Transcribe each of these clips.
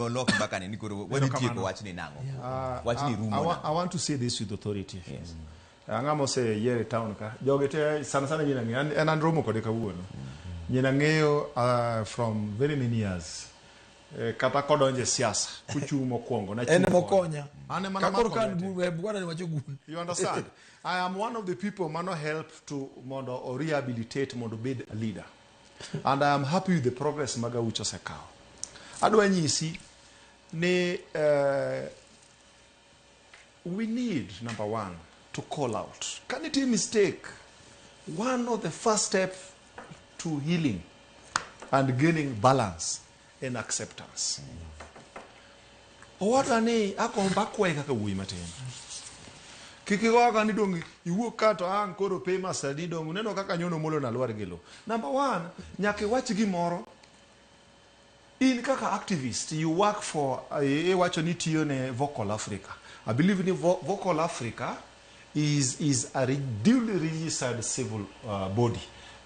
Olok mbaka ni koro wadhi tieko wachni nang'o? Wachni rumo nang'o? I want to say this with authority. Yes. Ang'ama oseyier e town ka. Jogi te sana sana nyina ng'eyo. En an romo kode kawuono. Nyina ng'eyo from very many years. Kata kodonjo e siasa, kuchung' mokwongo. Nachung' En kode. mokonya. An ema Ka koro namako ka an lwete. bwana ni wacho gun. You understand? I am one of the people mano help to mondo o rehabilitate mondo obed a leader. And I am happy with the progress ma Gaucho osekawo. Adwa nyisi ni we need, number one, to call out. Ka nitie mistake, one of the first step to healing and gaining balance and acceptance. Owadwa ni agombo akwaye kaka wuoyi matin. Kik igoga ni dong iwuok ka to ang' koro paymaster ni dong uneno kaka nyono molo na lwar gi lo. Number one, nyaka iwach gimoro. In kaka activist, you work for, iwacho ni tiyo ne Vocal Africa. I believe ni Vocal Africa is a duly registered civil body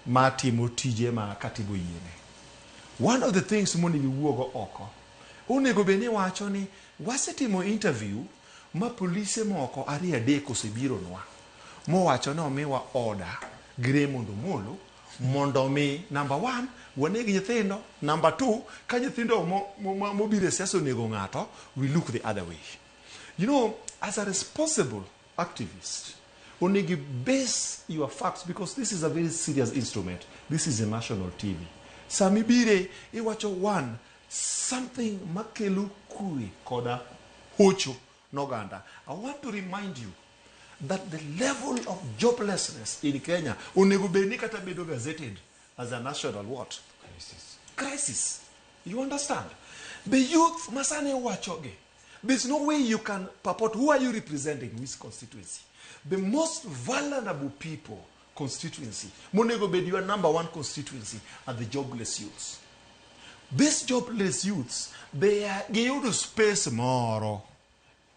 ma timo tije ma katiba oyiene. One of the things monego iwuogo oko, onego bed ni iwacho ni wasetimo interview ma polise moko ariyo adek osebironwa mowacho ni omiwa order gi Raymond Omolo mondo mi number one waneg nyithindo, number two ka nyithindo mobiro e siasa onego ng'ato, we look the other way. As a responsible activist, onego base your facts because this is a very serious instrument. This is a national TV. Sami bire iwacho one something makelo kwe koda hocho noganda. I want to remind you that the level of joblessness in Kenya onego bed ni kata bedo gazetted as a national what? Crisis. Crisis. You understand? The youth masani wachoge. There's no way you can purport, who are you representing? Which constituency? The most vulnerable people constituency. Monego bed your number one constituency are the jobless youths. These jobless youths, they are giyudo space moro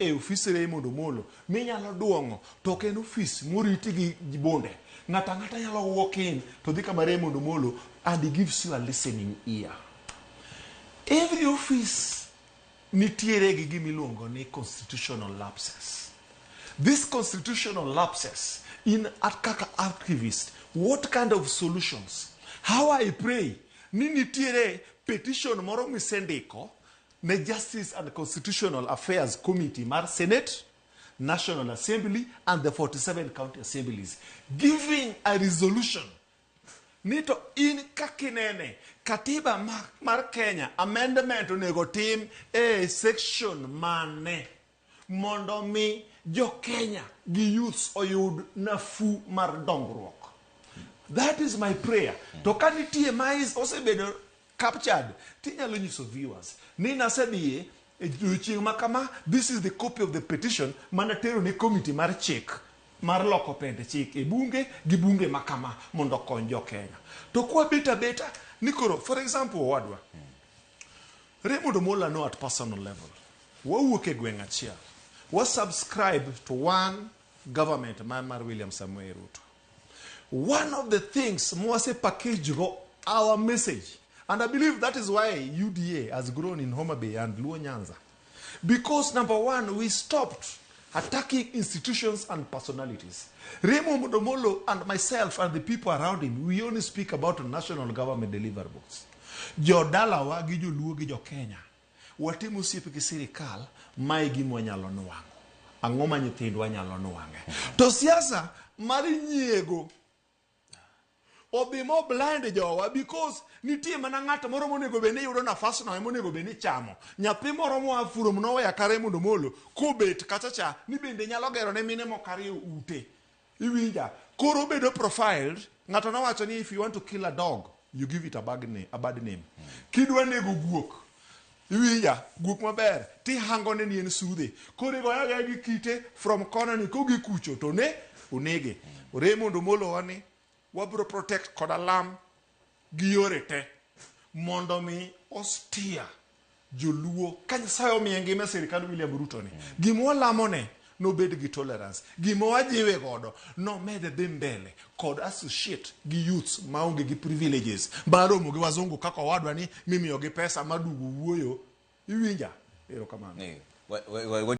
e ofis Raymond Omolo minyalo duong'o to ok en ofis moriti gi bunde. Ng'ato ang'ata nyalo walk in to dhi kama Raymond Omolo and he gives you a listening ear. Every office nitiere gi gimiluongo ni constitutional lapses. These constitutional lapses, in at kaka activist, what kind of solutions? How I pray ni nitiere petition moro misendiko ne Justice and Constitutional Affairs Committee mar Senate, National Assembly and the 47 county assemblies, giving a resolution ni to in kakinene katiba mar Kenya amendment onego tim e section mane mondo mi jo Kenya gi youths oyud nafuu mar dongruok. That is my prayer. To ka nitie ma osebedo captured, tinyalo nyiso viewers ni nasedhiye e odiochieng' ma kama, this is the copy of the petition manatero ne committee mar chik mar loko pend chik e bunge gi bunge ma kama mondo okony jo Kenya. To kwabet abeta ni koro, for example, owadwa Raymond Omolo no at personal level, wawuok e gweng' achiel, wa subscribe to one government mar William Samoei Ruto. One of the things mwase package go our message, and I believe that is why UDA has grown in Homa Bay and Luo Nyanza, because number one, we stopped attacking institutions and personalities. Raymond Omolo and myself and the people around him, we only speak about national government deliverables. Jodalawa gi joluo gi jo Kenya, watimo osiep gi sirikal, mae gima wanyalo nwang'o. Ang'o ma nyithindwa nyalo nwang'e? To siasa mar nyiego odhi mo blind jowa because nitie mana ng'at moro monego bed ni yudo nafas no ema onego bed ni chamo. Nyathi moro moa from nowhere ka Raymond Omolo kobet kacha cha ni bende nyalo gero ne mine moko ariyo ute. Iwinja? Koro obedo profiled. Ng'ato nowacho ni if you want to kill a dog, you give it a bad name. A bad name. Kidwa nego guok, iwinja, guok maber, tihangone ni en sudhe. Koro igoye agoya gi kite from corner ni kogi kucho to ne onege. Raymond Omolo wani wabro protect kod alam gi yore te mondo mi ostia joluo ka Nyasaye omiye ngima e sirikand William Ruto ni. Gima walamone nobed gi tolerance. Gima wajiwe godo nomed dhi mbele kod associate gi youths maonge gi privileges mar romo gi wazungu kaka owadwa ni mimiyo gi pesa madugo wuoyo. Iwinja? Erokamano. Eh, wa- wa- wa-